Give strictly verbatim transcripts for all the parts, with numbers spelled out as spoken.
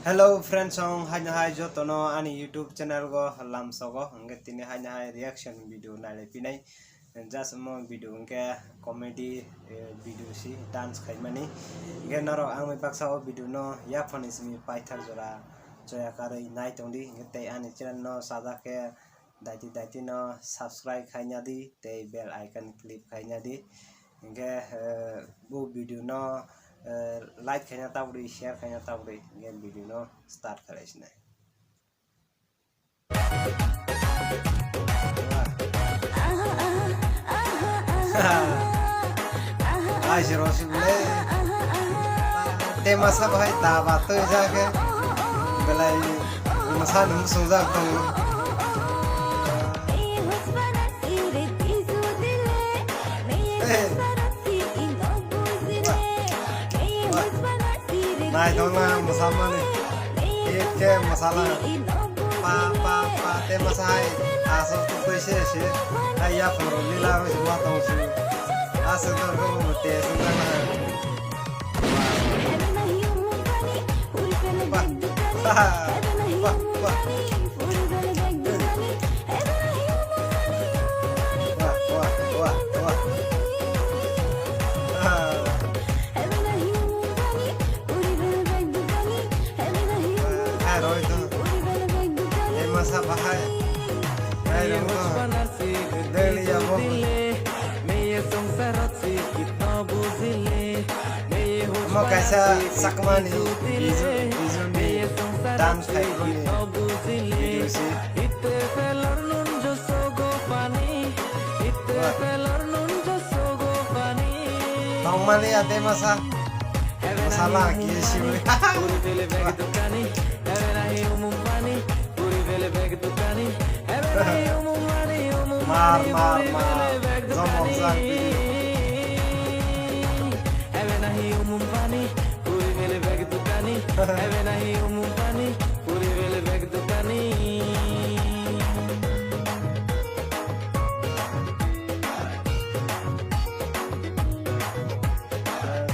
Hello friends, song haino hai jotono ani YouTube channel go lamsogo, hwnkhe tini haino hai reaction video nailai pinai. Just mo video hwnkhe comedy, eh, video si, dance khaimani. Hwnkhe norok ang bai baksa o video no yaphang ni simi paithak jora choya karwi nai tongdi. Hwnkhe tei ani channel no sajak khe daiti daiti no subscribe khaina di tei bell icon click khaina di. Hwnkhe, eh, bo video no, eh, like khaina tabri, share khaina tabri. Hwnkhe video no start khlai sinai. Ai se rosik le. Te masa bahai da ba twi ja khe. Belai masa nung sujak tongo. Hey. Naithokna mwsamani. Hit khe mwsala. Pa, pa, pa, te mwsai. Aswk twi se se. Ai yaphang rw lila rw se ma tong se. Aswk dor khe bo te se jana. Wah, wah, wah. Wah, wah, wah, wah. Ah. Ah, roi to. Ei masa bahai. Ei roi to. Deli ya bo. Omo kaisa Chakmani Biju, Bijuni dance khaiboni video si. Wah. Tongmani ya te masa. Masala kiye siwi. Mar, mar, mar. Jomok jak bini.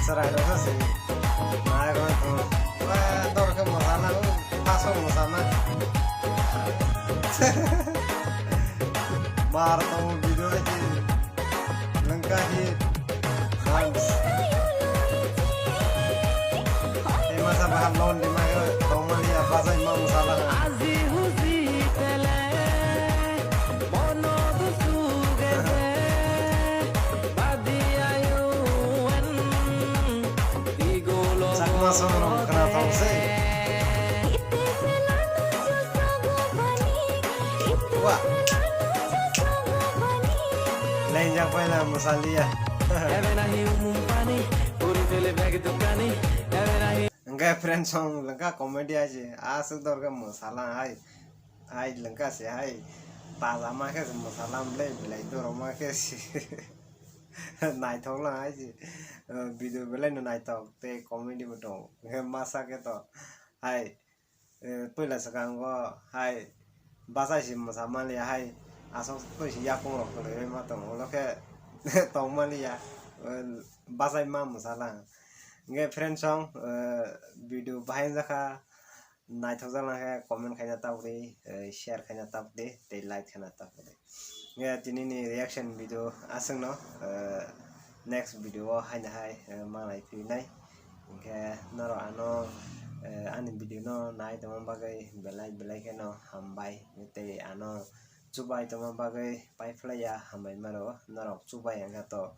Chwrai rok se. Nai rok. Wah, dor khe mwsana. Paso mwsana. Mar tongo video hai se. Nangka hi dance. Ei masa bahar lon di ma tongmani ya bajai ma mwsala. Chakma song rok khna thong se. Wah. Lengjak paila mwsaliya. Hwnkhe friend song lengka comedy aje. Aswk dor khe mwsala hai. Hai lengka se hai. Pajama khe se mwsala mle belai doroma khe se. Naithok lang hai se. Video belai no naithok tei comedy bo tongo. Hwnkhe masa khe to hai. Eh, puila swkango hai bachai se mwsa maliya hai aswk twi se yakung rok kwlwi rwi ma tongo, ulo khe tong maliya, eh, bachai ma mwsa lang. Hwnkhe friend song, eh, video bahai wngjakha, naithok jak lang khe comment khaina tabuk di, eh, share khaina tabuk di tei like khaina tabuk di. Hwnkhe tini ni reaction video aswk no, eh, next video o haino hai, eh, manglai phinai. Hwnkhe norok ano, eh, ani video no nai tongma bagwi belai belai kheno hambai tei ano chubai tongma bagwi paiphlaiya hambai mano. Norok chubai wngkha to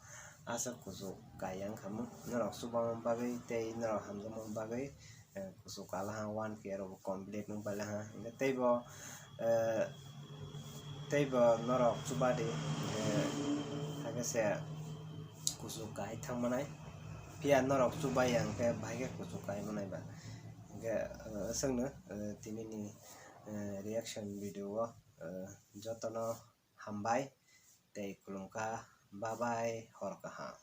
aswk kuchuk kai wngkha mung norok chubama bagwi tei norok hamjakma bagwi, eh, kuchuk kalaha one K rok complete wng pailaha. Hwnkhe teibo, eh, teibo norok chubadi, eh, hakhe se kuchuk kai thangmanai. Phiya norok chubai ya hwnkhe bahai khe kuchuk kai manai ba. Hwnkhe, eh, aswkno, eh, tini ni, eh, reaction video o, eh, jotono hambai tei khulumkha, bye bye, hor kaham.